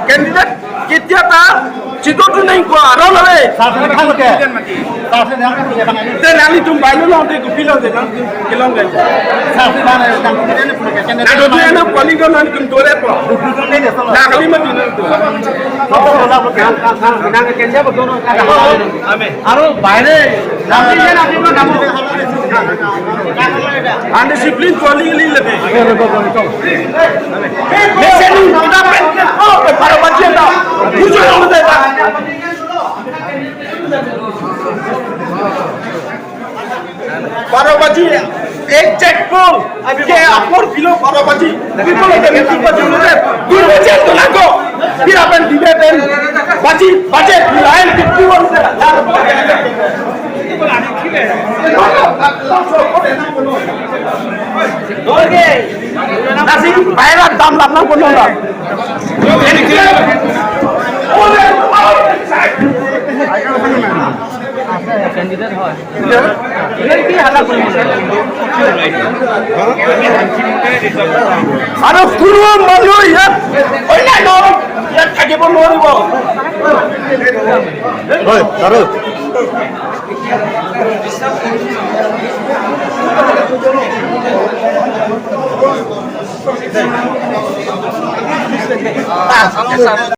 Candidate কেতিয়া তাৰ চিটটো নাই কোৱা আৰু লৰে নানি তুমি বাইলো লওঁতে গুপি লওঁতে কিলং গাইছে না যদি এনে কোৱালিং নানি তুমি দৌৰে পোৱা না খালি মই আৰু বাহিৰে Undiscipline calling lebe. বারো বাজি এক চেক পোল কে আপর কিলো 12 বাজি people বাজি 2 বাজে তো লাগো ফির আপন দিবে দেন বাজি বাজে লাইন 51। বাইরের দাম লাভ না কোনো না। আৰু কোনো মানুহ ইয়াত অন্যায় ইয়াত থাকিব নোৱাৰিব। হয় আৰু